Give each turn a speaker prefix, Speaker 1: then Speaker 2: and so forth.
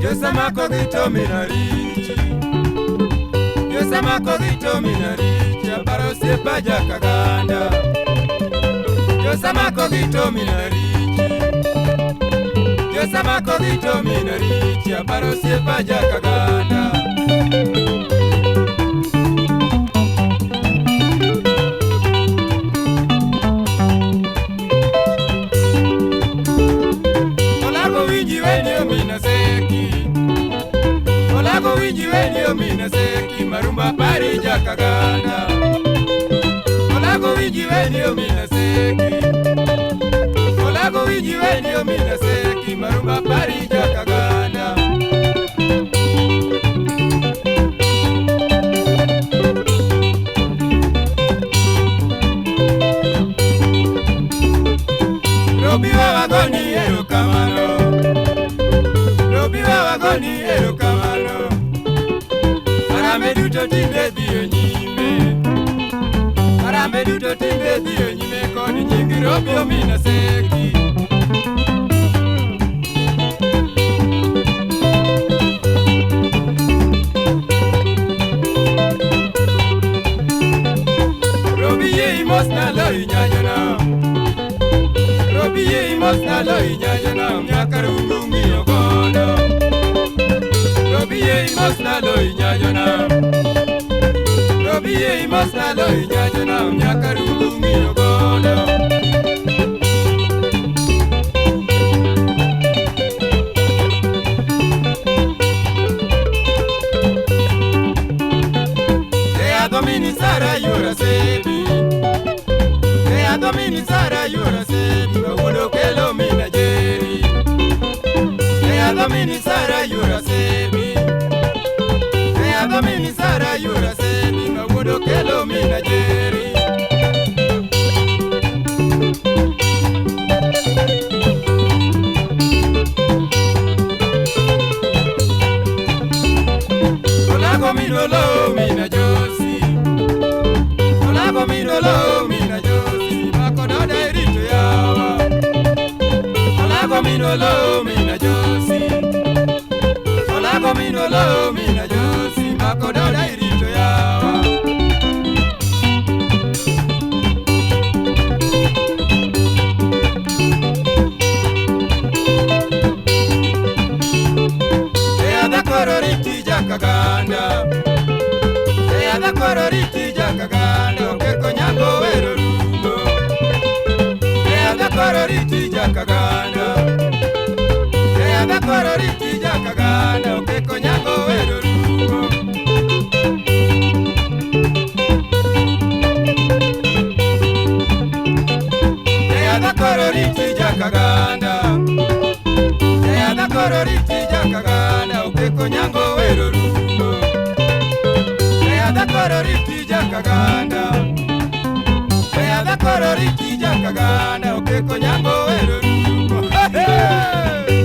Speaker 1: Josamako gi Tommy Narichi, Josamako gi Tommy Narichi, aparo osiepa Jakaganda. Josamako gi Tommy Narichi, Josamako gi Tommy Narichi, aparo osiepa Jakaganda. Olago winji weni omina seki, Olago winji weni omina seki, marumba pari Jakaganda. Olago winji weni omina seki, Olago winji weni omina seki, marumba pari Jakaganda. Robi wawagoni erokamano, Robi wawagoni erokamano. Harambe duto tinde dhiyo nyime, Harambe duto tinde dhiyo nyime kod nying Robi omina seki. Robi yie imosna lo inyanyona, Robi yie imosna lo inyanyona, nyakarungu ng'iyo godo. Robi yie imosna lo inyanyona, Robi yie imosna lo inyanyona, nyakarungu ng'iyo godo. Domini Sara yura sebi, Ea Domini Sara yura sebi, Mawudo kelo mina jeri. Ea Domini Sara yura sebi, Ea Domini Sara yura sebi, Mawudo kelo mina jeri. Olago minolo mina josi, Olago minolo mina josi, makododa irito yawa. Olago minolo mina josi, Olago minolo mina josi, makododa irito yawa. Ea dakoro riti Jakaganda, Ea dakoro riti Jakaganda, okeko nyango wero rumo. Ea dakoro riti Jakaganda, Ea dakoro riti Jakaganda, okeko nyango wero rumo. Ea dakoro riti Jakaganda, Ea dakoro riti Jakaganda, okeko nyango wero rumo. Ea dakoro riti Jakaganda, Ea dakoro riti Jakaganda, okeko nyango wero rumo. Hey, hey!